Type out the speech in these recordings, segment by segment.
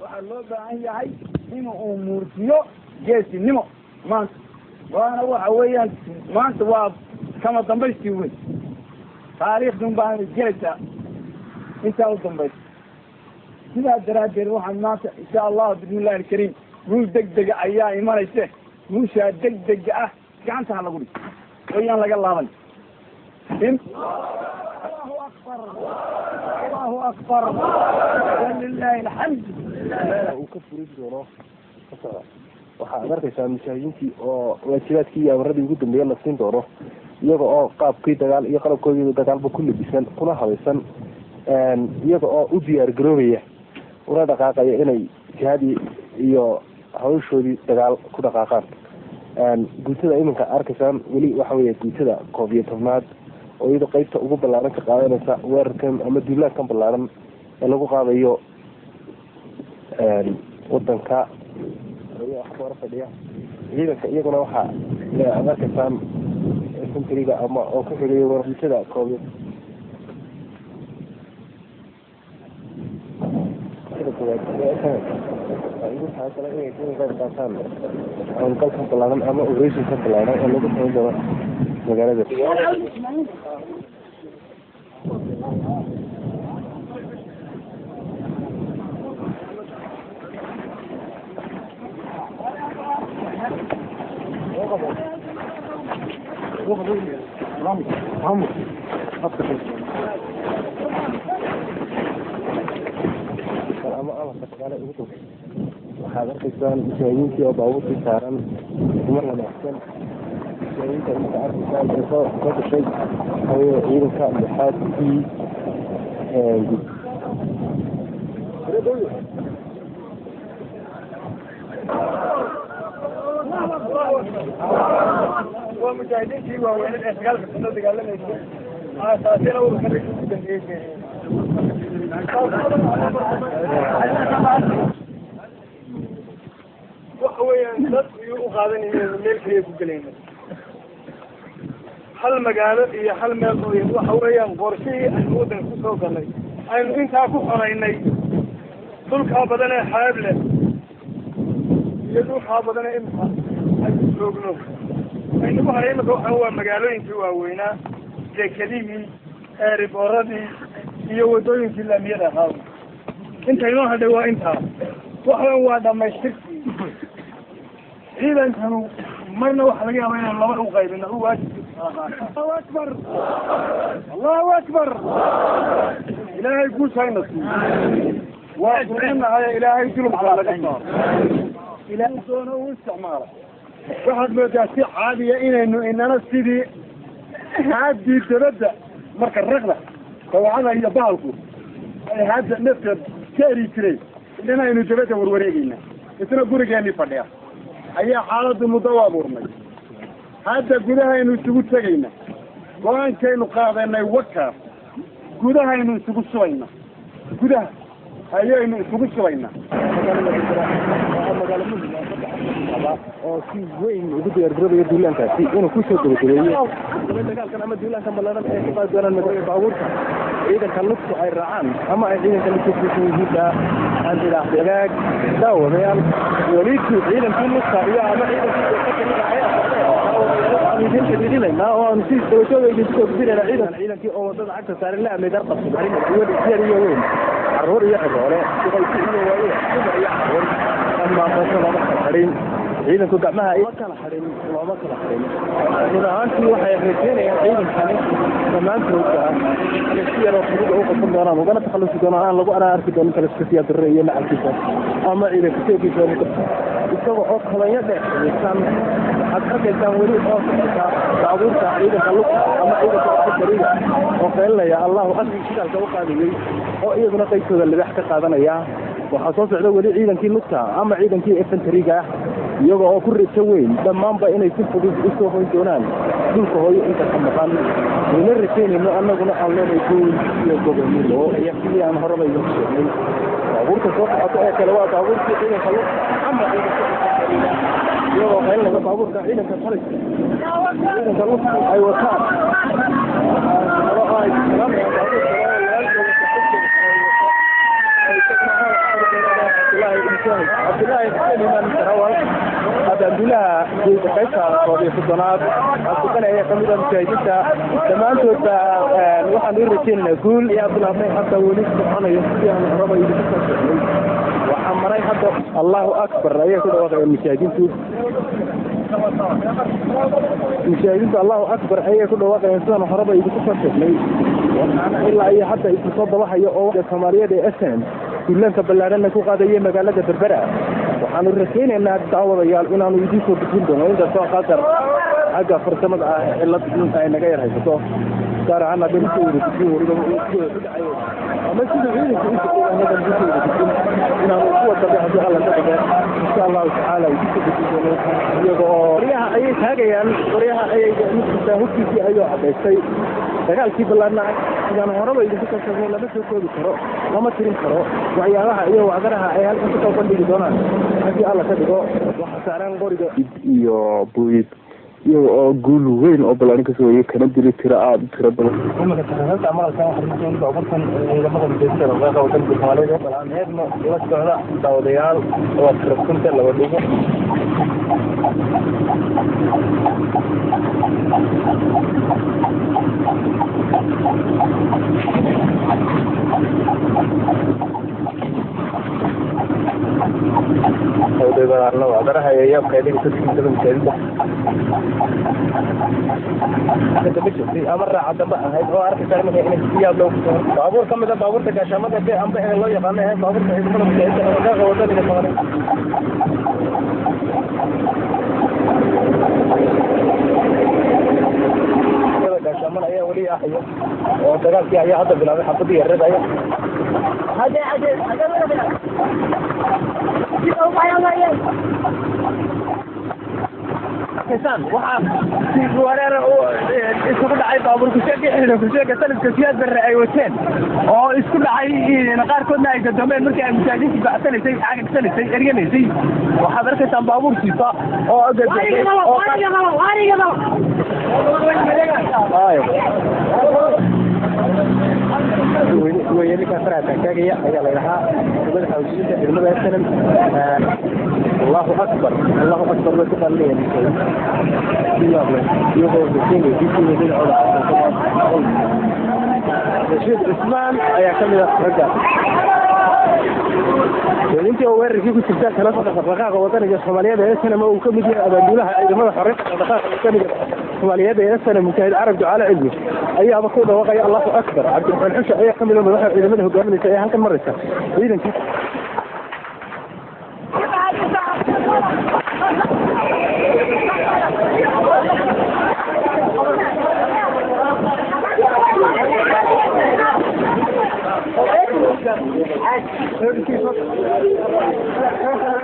Waxaa loo baahan yahay in uu muujiyo geesinimo maanta, waana waxa weeyaan maanta waa kama dambaystii weyn, taariikhdun baana gelaysaa intaa u dambaysa. Sidaa daraaddeed waxaan maanta insha Allahu bismillahi alkariim guul degdega ayaa imanayse, guushaa degdega ah gacanta ha lagu dhig wayaan laga laaban. Allahu akbar, Allahu akbar, walilahi alxamd. Uu ka furin doono waxaad arkaysaa mujaahidiintii oo waajibaadkii iyo amaradii ugu dambeeye la siin doono, iyaga oo qaabkii dagaal iyo qalabkoodii dagaalba ku labisan kuna habaysan, iyaga oo u diyaar garoobaya una dhaqaaqaya inay jihaadii iyo hawshoodii dagaal ku dhaqaaqaan. Guutada iminka arkaysaan weli waxa weeye guutada 11aad oo iyadoo qeybta ugu ballaaran ka qaadanaysa weerarkan ama duulaankan ballaaran ee lagu qaadayo wadanka hore fadhiya ciidanka. Iyaguna waxaa aad arkaysaan infantryga ama oo ku xigay guutada koob ugu talagalay inay ka qayb qaataan howlgalkan ballaaran ama operationkan ballaaran ee lagu samayn doono magaalada. Ama amarka dagaale ugu dambeeya waxaad arkaysaan mujaahidiintii oo baabuurtii saaran mar wanaagsan. Mujaahidiinta iminka arkaysaan ee soo gashay waxaweye ciidanka lixaad e. Waa mujaahidiintii waaweyned ee 9ka sano dagaalamaysay, aasaasina ururka ragii ugu dambeeyey. Waxa weeyaan dad iyuu u qaadanayeen meel kaliya ku gelayna hal magaalo iyo hal meel oo waxa weeyaan qorshihii aynu waddanka kusoo galnay aynu intaa ku xoraynay dhulkaa badan ee xeeb leh iyo dhulkaa badan ee imika aynu joogno. Aynagu haray imika waxa waa magaalooyinkii waaweynaa, dekedihii, eeriboradii iyo waddooyinkii laamiyada ahaa. Inta inoo hadhay waa intaa, waxaan waa dhamaystirkii ciidankanu. Marna waxaa laga yaabaa inaan laba u qaybino u waajibkiisa kala qaato. Allahu akbar, Allahu akbar. Ilaahay guushayna siiyo, waa dulminahay, Ilaahay dulumka laga saaro, Ilaahay doono uu isticmaala. Waxaad moodaa si caadiya inaynu inana sidii haadii dabadda marka raqda dawacada iyo bahalku ay hadda nafta ka eri jireen, inana aynu dabadda warwareegayna, isna gurigeenii fadhiya ayaa xaaladdu muddo u abuurnay. Hadda gudahaynu isugu tegayna, go-aankaynu qaadanay wakaas gudahaynu isugu shubayna, gudaha ayaynu isugu shubaynaa. Magaalo muhim ah oo si weyn ugu diyaar garoobayo duulaankaasi inuu kusoo gabagabeeyo dagaalkan ama duulaankan ballaaran ee ku qaadi doonaan magaalada baabuurta ciidanka lugtu ay raacaan ama ay ciidanka lugtu kuusan yihiinba aan idhaahdo. Hagaag daawadayaal, welitu ciidankii lugta iyo ama ciidankii aanu idin xidhiidhinaynaa oo aanu si dabashooda idinku soo gudbinaynaa ciidan ciidankii oo wadada cagta saaran la amay dar qabsaday, yar iyo weyn, carruur iyo ciroole, duqaysi iyo waaye, dumar iyo carruur, dhammaan basho looma kala xidhin. Ciidanku gacmaha ma kala xidhin, looma kala xidhin. Run ahaantii waxay rajeynayaan ciidankani dhammaantoodba inay si yaroo fudud u qabsan doonaan ugana takhalusi doonaan, aan lagu ana arki doonin taliska Darre iyo lacagkiisa ama ciidanka seegiisa isaga oo kolonyo dheer xidhiidsan. Waxaad arkaysaan weli oo socota baabuurta ciidanka lugta ama ciidanka bariga oo qeylinaya Allahu akbar shidaalka u qaadayey oo iyaguna qaybtooda libax ka qaadanaya. Waxaa soo socda weli ciidankii lugta ama ciidankii infantryga, iyaga oo ku rajo weyn dhammaanba inay si fudud usoo hoyn doonaan dhulka hooyo inta ka maqan. Wayna rajaynayno annaguna aan leenahay guul iyo gobonimo iyo sidii aan horeba idinku sheegnay. Baabuurta soo socota ee kale waa baabuurkii ciidanka lugta ama ciidanka infantryga, iyagoo qaylinaya baabuurka ciidanka taliska ciidanka lugta ay wataan oo ay tilmaamayaan baabuurka. Cabdullaahi Mujaahid Cabdilaahi Xuseen Imaan Sarawal, abaanduulaha guud qaybta 31aad Cabdiqani ayaa kamid ah mujaahidiinta. Dhammaantoodba waxaan u rajaynaynaa guul. Ayaa bilaabmay hadda weli soconayo sidii aan horaba idinku soo sheegnay. Waxaa maray hadda Allahu Akbar ayay ku dhawaaqayaan mujaahidiintu. Mujaahidiintu Allahu Akbar ayay ku dhawaaqayaan sidaan horaba idinku soo sheegnay. Waxaana ilaa iyo hadda isu soo dabahayo oo Soomaaliyeed ee SNM duulaanka ballaadhanna ku qaadaya magaalada Berbera. Waxaanu rajaynaynaa daawadayaal inaanu idiin soo gudbin doono, inkastoo qadar xagga farsamada ah cillad ay naga yar haysato, gaar ahaan haddii usoo wada gudbin weliba ku dhacay ama sida ciidanka u socday annagan usoo wada gudbin, inaanu kuwa dambe haddii Alla ka dhigo insha Allahu tacaala idiin soo gudbin doono. Iyaga oo qoryaha ayay taagayaan, qoryaha ayay mid kastaa hubkiisii ayuu cadaystay. Dagaalkii ballaadhna sidaan horeba idinku soo sheegnay lama soo koobi karo, lama tirin karo waxyaabaha iyo wacdaraha ay halkan kusoo bandhigi doonaan haddii Alla ka dhigo. Waxa saaran qoriga iyo buuyid, iyaga oo guul weyn oo ballaarin kasoo wayay kana dili tiro aada u tiro badan. Iminka taxriirta maqalkan waxaa lagu soo baabuurtan ciidamada mujaahidiinta dhaqdhaqaaqa wadanka Soomaaliyeed. Bal aan eegno, la socda daawadayaal, waa tirabkunta laba dhigo. Wacdaraha iyo yaabka ay dhigayso tiimada mujaahidiinta dambe joogtay ama raaca dambe ahayd oo arkaysaa iminka inay si yaab loo kusoo baabuur ka mid ah baabuurta gaashaamada be amba ee loo yaqaano ee baabuurta ciidamada mujaahidiinta dhaqdhaqaaqa wadaniga Soomaaliyeed. Gaashaamada ayaa weli ahaya oo dagaalkii ayaa hadda bilaabay, xabadii yareed aya. Waxaa wareer isugu dhacay baabuur kusheega xidhan kusheega sanadka Siyaad Barre ay wateen oo isku dhacay, qaarkoodna ay gadoomeen markii ay mujaahidiintu bacsanaysay, cagagsanaysay, eryanaysay. Waxaad arkaysaan baabuurkiisa oo weye ninkaa faraha taagtaagaya ayaa la yidhahaa madaxa wasiirka ciidamada SNM. Allahu Akbar, Allahu Akbar bay ku qalinayaan si yaab leh, iyagoo rajaynaya dhinacooda. Rashiid Cusmaan ayaa ka mid ah ragga intii oo weerarkii ku jirta kala socda dhaqdhaqaaqa wadaniga Soomaaliyeed ee SNM oo uu ka mid yahay abaanduulaha ciidamada xoreynta dhaqdhaqaaqa wadaniga Soomaaliyeed ee SNM Mujaahid Carab Ducaale Cilmi ayaaba ku dhawaaqaya Allahu Akbar. Cabdiraxmaan Xushe ayaa ka mid ah madaxda ciidamada hogaaminaysa ee halkan maraysa ciidanka.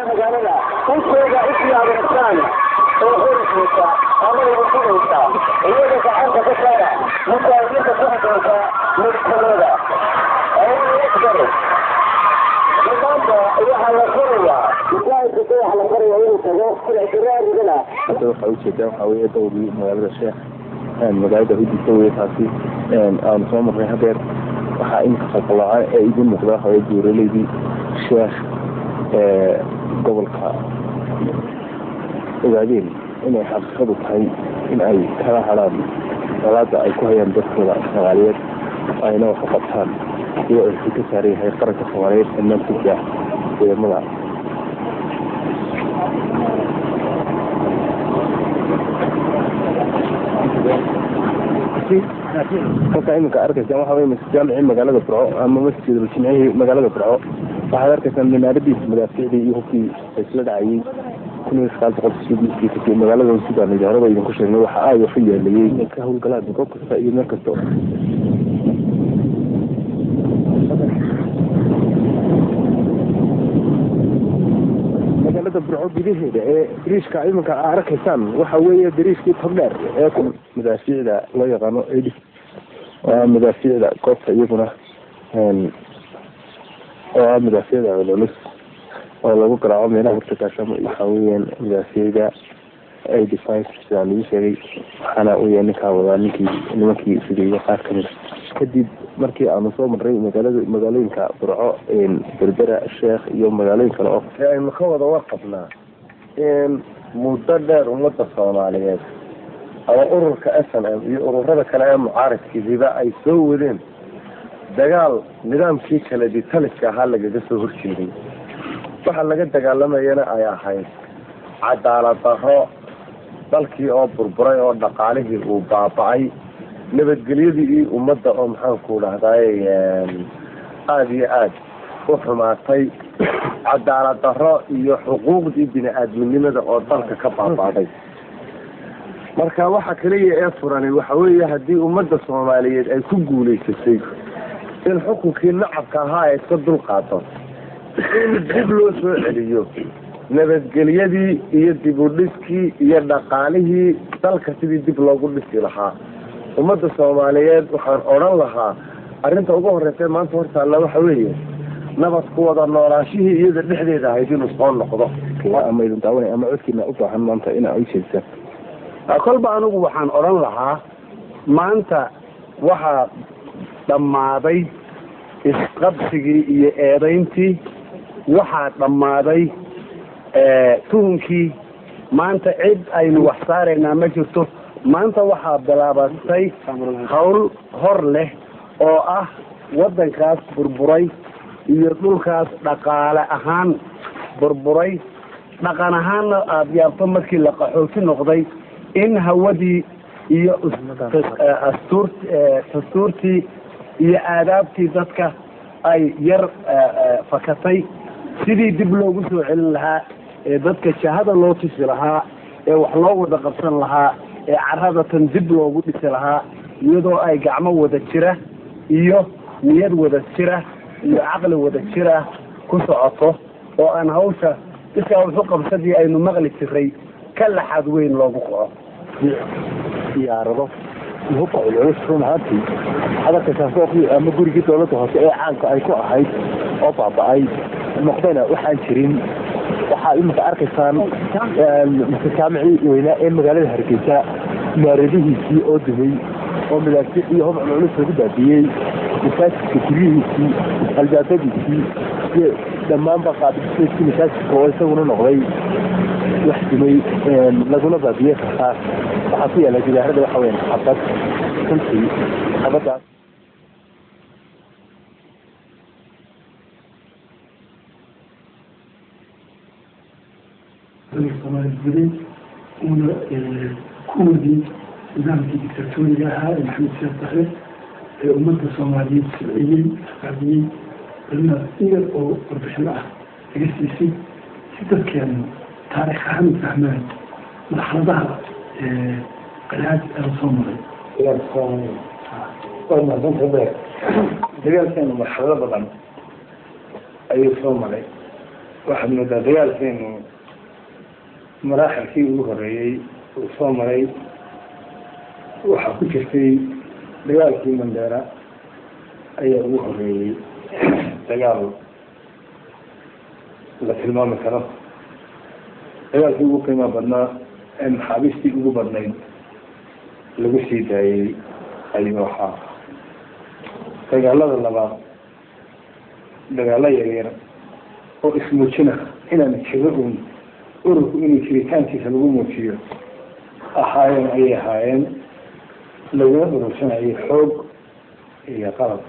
Dhulkooda usii adeegtaan oo xuraysa ama ururinaysa iyaga gacanta ka saara mujaahidiinta ku xidhaysa midkooda. Allahu Akbar. Maanta waxaa la qorayaa mujaahidka, waxaa la qorayaa inuu tago raarigana. Hadda waxaa ujeedaa waxaa weeye dowgii magaalada Sheekh, magaalada hudisa weye taasi aanu soo marnay hadeer. Waxaa iminka qalqalooca ee idiin muuqda waxa weye buuraleydii Sheekh ee gobolka ogaadeen inay xaqiiqadu tahay in ay kala hadhaan colaadda ay ku hayaan dadkooda Soomaaliyeed, ayna wax u qabtaan iyagoo ay ka saaran yahay qaranka Soomaaliyeed dhammaantiisa ciidamada. Kolka iminka arkaysaan waxa weye jaamicii magaalada Burco ama masjidul jimcihii magaalada Burco. Waxaad arkaysaan minaaradiisa madaaficdii iyo hubkii isla dhacayay 1988 magaalada. Sidaan horeba idinku sheegnay, waxa aada wax u yeelayay inay ka howlgalaan goob kasta iyo meel kasta. Magaalada Burco gudaheeda ee biriishka iminka aa arkaysaan waxa weeye biriishkii Togdheer ee madaafiicda loo yaqaano edis oo ah madaafiicda goobta, iyaguna oo ah madaafiicda culculus oo lagu garaaco meelaha horta. Waxa weeyaan madaafiicda 85 sidaan idin sheegay, waxaana weeya ninkaa wadaa ninkii nimankii fideeyey qaar kamid a. Kadib markii aanu soo marray magaalada, magaalooyinka Burco, Berbera, Sheekh iyo magaalooyin kale oo aynu ka wada warqabnaa in muddo dheer ummadda Soomaaliyeed ama ururka SNM iyo ururada kale ee mucaaradkiisiba ay soo wadeen dagaal nidaamkii kale ditaliska ahaa lagaga soo horjeeday. Waxa laga dagaalamayana ay ahayd cadaalad darro, dalkii oo burburay oo dhaqaalihii uu baaba-ay, nabadgelyadii iyo ummadda oo maxaanku dhahday aada iyo aada u xumaatay, cadaalad darro iyo xuquuqdii bini-aadminimada oo dalka ka baabaaday. Marka waxa kaliya ee furani waxa weeye, haddii ummadda Soomaaliyeed ay ku guulaysatay in xukunkii nacabka ahaa ay iska dulqaato, in dib loo soo celiyo nabadgelyadii iyo dib u dhiskii iyo dhaqaalihii dalka sidii dib loogu dhisi lahaa. Ummadda Soomaaliyeed waxaan odhan lahaa, arrinta ugu horreysa maanta hortaalla waxa weeye nabad ku wada noolaanshihii iyada dhexdeeda ahayd inuu soo noqdo. Ama idin daawanay ama codkiina u baahan maanta ina u jeedisaan. Kolba anigu waxaan odhan lahaa, maanta waxaa dhammaaday isqabsigii iyo eedayntii, waxaa dhammaaday tuhunkii. Maanta cid aynu wax saaraynaa ma jirto. Maanta waxaa bilaabatay hawl hor leh oo ah waddankaas burburay iyo dhulkaas dhaqaale ahaan burburay, dhaqan ahaanna aada yaabto markii la qaxooti noqday, in hawadii iyo astuur dastuurtii iyo aadaabtii dadka ay yar fakatay. Sidii dib loogu soo celin lahaa ee dadka jahada loo tusi lahaa ee wax loo wada qabsan lahaa ee carrada tan dib loogu dhisi lahaa, iyadoo ay gacmo wada jira iyo niyad wada jira iyo caqli wada jira ku socoto, oo aan hawsha iskaa wuxu qabsadii aynu maqli jiray ka laxaad weyn loogu kaco. Diyaarado iyo hubka culculus run ahaantii waxaad arkaysaa sooqii ama gurigii dowladda hoose ee caanka ay ku ahayd oo baaba-ay noqdayna waxaan jirin. Waxaa iminka arkaysaan mise jaamicii weynaa ee magaalada Hargeysa maaradihiisii oo dumay oo madaafiic iyo hub culculus lagu baabiyey, masaajidka guryihiisii, albaabadiisii iyo dhammaanba qaabdhismeedkii masaajidka oo isaguna noqday wax dumay laguna baabiyey rasaas. Waxaa ku yaala gidaarada waxa weyan xabad, runtii xabadaas. Soomaali guday uuna kuwadii nidaamkii dictatoriga ahaa ee Maxamed Siyaad Barre ee ummadda Soomaaliyeed sibciyey, qaadiyey, balina in yar oo warbixino ah laga siisay si dadkeenu taarikh ahaan u fahmaan marxaladaha qalaad ee lasoo maray. Waa mahadsantahay beer. Dagaalkeenu marxalado badan ayuu soo maray. Waxaad moodaa dagaalkeenu maraaxilkii ugu horeeyey uu soo maray waxaa ku jirtay dagaalkii Mandheera ayaa ugu horeeyey dagaal la tilmaami karo, dagaalkii ugu qiimaha badnaa ee maxaabiistii ugu badnayd lagu sii daayey ayuu ahaa. Dagaalada labaad dagaalo yaryar oo ismuujina inaan jiro uun ururku inuu jiritaankiisa lagu muujiyo ahaayeen ayay ahaayeen, laguna urursanayay xoog iyo qalab.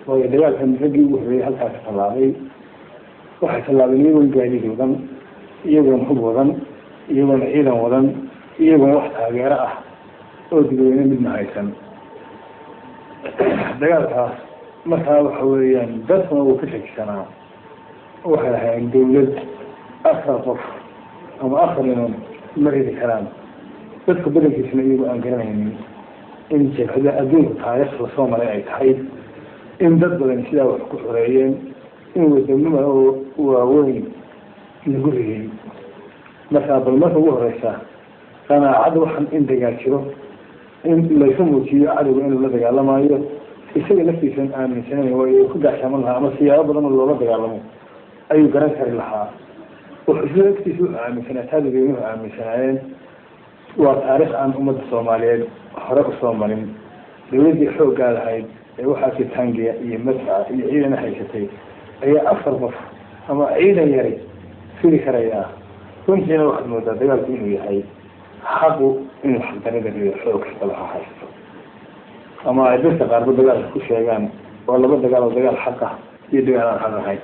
Waayo dagaalkan raggii ugu horreeyey halkaa ka tallaabay waxay tallaabeen iyagoon gaadiid wadan, iyagoon hub wadan, iyagoon ciidan wadan, iyagoon wax taageero ah oo dadweyne midna haysan. Dagaalkaas markaa waxa weeyaan dadkuna uu ka shakisanaa, waxay ahaayeen dawlad 4 qof ama 4 niman ma ridi karaan, dadka badankiisna iyagoo aan garanaynin in jabhada adduunka taariikh lasoo maray ay tahay, in dad badan sidaa wax ku xoreeyeen, in wadamada oo waaweyn lagu rigay. Markaa bal marka ugu horeysa qanaacad waxan in dagaal jiro, in laysu muujiyo cadowga inuu la dagaalamayo, isaga laftiisan aaminsanayn waayo ku gaashaaman lahaa ama siyaabo badan oo loola dagaalamo ayuu garan kari lahaa. Wuxuu sida laftiisa wuxuu aaminsanaa taa dadweynuhu aaminsanaayeen waa taariikh aan ummadda Soomaaliyeed hore usoo marin, dawladdii xooggaa lahayd Ee waxaasi taangiya iyo madfaca iyo ciidana haysatay ayaa 4 qof ama ciidan yari fili karayaa. Runtiina waxaad moodaa dagaalku inuu yahay xaqu inuu xaqdarada rido, xoog kastaba ha haysto, ama ay dadka qaarba dagaalka ku sheegaan oo laba dagaal oo dagaal xaq ah iyo dagaal aan xaq ahayn.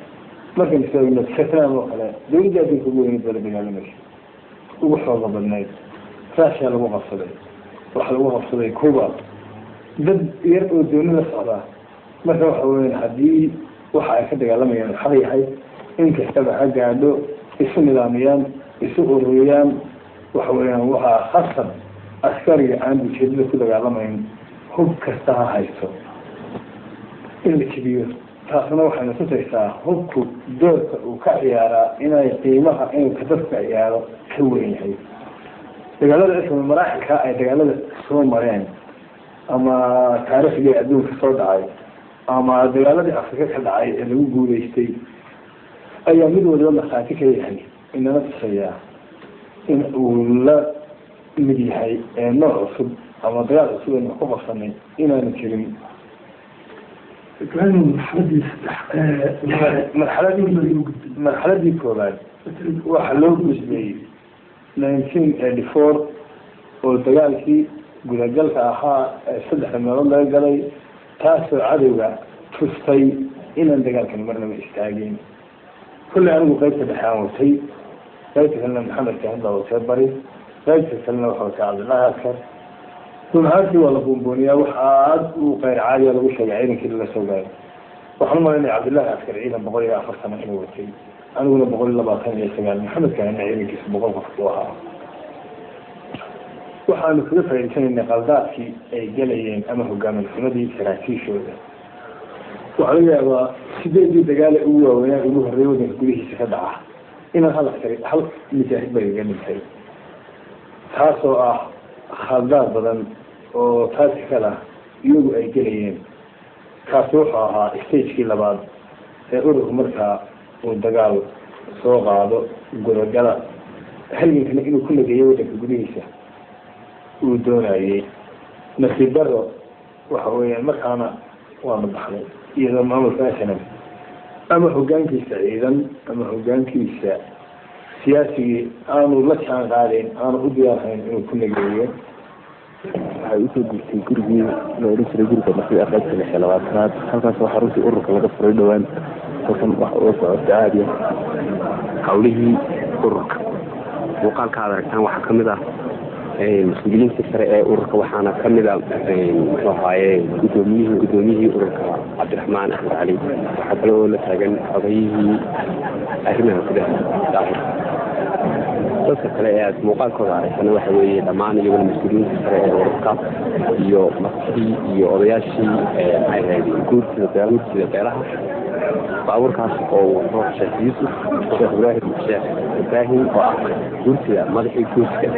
Markaynu sheegno Vietnam oo kale, dowladda adduunka ugu weyneyd baa la dagaalamaysa, ugu xooga badnayd. Russia lagu qabsaday, waxaa lagu qabsaday Cuba, dad yar oo dooni la socdaa. Marka waxa weyan haddii waxa ay ka dagaalamayaan xaq yahay, in kastaba ha gaadho, isu nidaamiyaan, isu ururiyaan, waxa weeyaan waxaa khasab askariga aan ujeedada ku dagaalamayn hub kasta ha haysto in la jebiyo. Taasna waxayna tusaysaa hubku doorka uu ka ciyaaraa inay qiimaha inuu kadadka ciyaaro ka weyn yahay. Dagaalada isma maraaxilka ay dagaalada soo mareen ama taariikhdii adduunka soo dhacay ama dagaaladii Afrika ka dhacay ee lagu guuleystay ayaa mid waliba markhaati ka yahay, inana tusayaa in uu la mid yahay ee nooc cusub ama dagaal cusub aynu ku qabsanay inaanu jirin. Marxaladii koobaad waxaa loo gudbay 1984 oo dagaalkii gudagalka ahaa ee 3 meelood laga galay, taasoo cadowga tustay inaan dagaalkan marnaba istaagin. Kulley anigu qaybta dhexe aan watay, qaybta kalena Maxamed Kahin baa watay bari, qaybta kalena waxa watay Cabdullaahi Askar. Run ahaantii waa la buunbuuniyaa, wax aad u qeyr caadiya lagu sheegay ciidankii lala soo gaaray. Waxaan u malaynaya Cabdullaahi Askar ciidan 140 inuu watay, aniguna 129, Maxamed Kahinna ciidankiisa 100 qof buu ahaa. Waxaanu kaga faa'iidaysanaynay qaldaadkii ay galayeen ama hogaamin xumadii saraakiishooda. Waxaa laga yaabaa 8dii dagaale ugu waaweynaa ugu horreeyay waddanka gudihiisa ka dhaca inaan hal askari, hal mujaahid baa igaga dhintay, taasoo ah khaldaad badan oo tactical ah iyagu ay gelayeen. Kaasi wuxuu ahaa stagekii labaad ee ururku markaa uu dagaal soo qaado gudagala, halgankana inuu ku nageeyo waddanka gudihiisa uu doonayay. Nasiib daro waxa weeyaan markaana waanu baxnay iyadoo maamulka SNM ama hogaankiisa ciidan ama hogaankiisa siyaasigii aanu la jaan qaadayn, aanu u diyaarhayn inuu ku nageeyo. Waxay usoo gurtay gurigii la odhan jiray guriga martida qaybta 26aad, halkaas oo xaruntii ururka laga furay dhowaan. Halkan waxa uga socota caadiya hawlihii ururka. Muuqaalka aad aragtaan waxaa kamid ah mas-uuliyiinta sare ee ururka, waxaana kamid ah muxuu ahaaye gudoomiyihii ururka Cabdiraxmaan Axmed Cali. Waxaa kale oo la taagan xogayihii arrimaha gudaha Daahir. Dadka kale ee aad muuqaalkooda aragtana waxa weeye dhammaan iyaguna mas-uuliyiinta sare ee ururka iyo martidii iyo odayaashii maxay ahayd guurtida beelaha. Baabuurkaas oo wato Sheekh Yuusuf Sheekh Ibraahim Sheekh Ibraahim oo ah guurtida, madaxii guurtida.